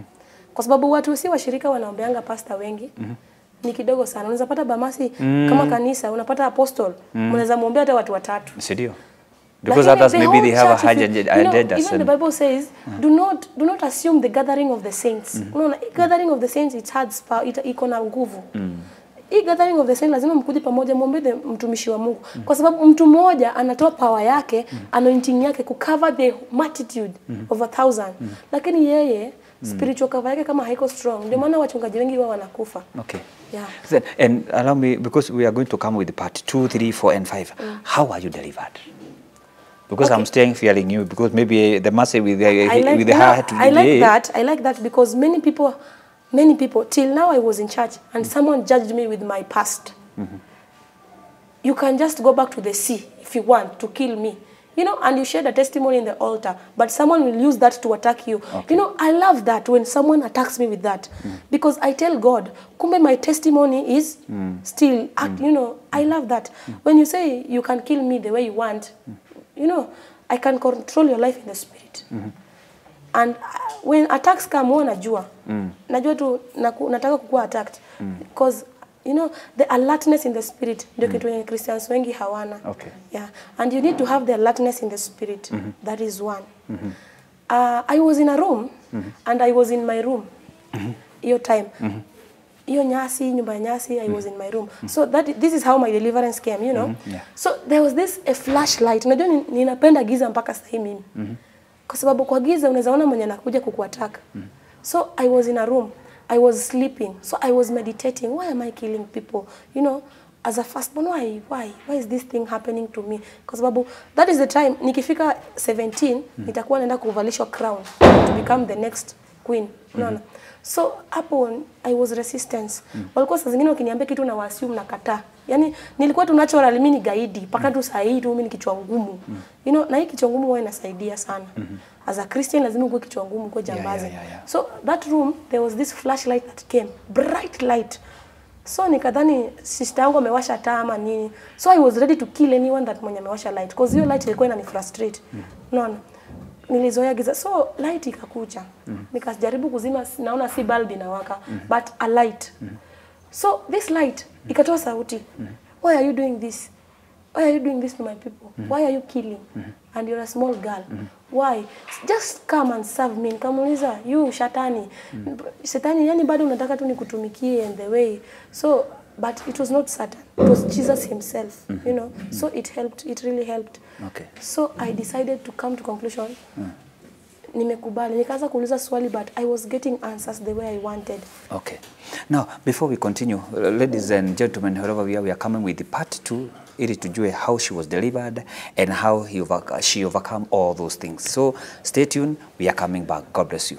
Kwa sababu watu si washirika wanaombeanga pastor wengi. Ni kidogo sana. Unaweza pata bamasi kama kanisa, unapata apostle, unaweza muombea hata watu 3. Ndio. Because others maybe they have a high agenda. Even the Bible says, do not assume the gathering of the saints. Unaona, gathering of the saints it has power, iko na nguvu. Hii gathering of the saints lazima mkuje pamoja muombe mtumishi wa Mungu. Kwa sababu mtu mmoja anatoa power yake, anointing yake ku cover the multitude of 1,000. Lakini yeye spiritual cover yake kama haiko strong, ndio maana wachungaji wengi wao wanakufa. Okay. Yeah. Then, and allow me, because we are going to come with the part 2, 3, 4 and 5. How are you delivered? Because I'm staying fearing you, because maybe the massive with the heart. I like that because many people, till now I was in church and someone judged me with my past. You can just go back to the sea if you want to kill me. You know, and you shared a testimony in the altar, but someone will use that to attack you. Okay. You know, I love that when someone attacks me with that. Because I tell God, kumbe my testimony is still, you know, I love that. When you say you can kill me the way you want, you know, I can control your life in the spirit. And when attacks come, najua. Najua tu, nataka kukua attacked. Because you know, the alertness in the spirit, ndio kitu yenye Christians wengi hawana. Okay. Yeah. And you need to have the alertness in the spirit. That is one. I was in a room and I was in my room. Your time. Iyo nyasi, nyumba ya nyasi, I was in my room. So this is how my deliverance came, you know. Yeah. So there was a flashlight. Unajua ninapenda giza mpaka sasa mimi. Kwa sababu kwa giza unaweza ona mwenye anakuja kukuattack. So I was in a room. I was sleeping, so I was meditating. Why am I killing people? You know, as a firstborn, why is this thing happening to me? Because that is the time. Nikifika 17, nitakuwa naenda kuvalishwa crown to become the next queen. No. So upon I was resistance. Walikuwa saa zingine wakiniambia kitu na wasiu mnakataa. Yani nilikuwa tu natural mimi ni gaidi, paka tu saa hii tu mimi ni kichwa ngumu. You know, na hii kichwa ngumu huwa inasaidia sana. As a Christian lazima uwe kichwa ngumu kwa jambazi. So that room there was this flashlight that came, bright light. So nikadhani sister yangu amewasha taa ama nini. So I was ready to kill anyone that mwenye amewasha light because hiyo light ilikuwa inanifrustrate. No. Nilizoea giza. So light ikakuja. Nikajaribu kuzima, naona si bulb inawaka, but a light. So this light ikatoa sauti. Why are you doing this? Why are you doing this to my people? Why are you killing? And you're a small girl. Why? Just come and serve me. Nikamuuliza, you shetani. Shetani yani bado unataka tu nikutumikie in the way. So, but it was not Satan. It was Jesus himself, you know. So it helped. It really helped. Okay. So I decided to come to conclusion. Nimekubali. Nikaanza kuuliza swali, but I was getting answers the way I wanted. Okay. Now, before we continue, ladies and gentlemen, wherever we are coming with the part 2, ili tujue how she was delivered and how she overcome all those things. So stay tuned. We are coming back. God bless you.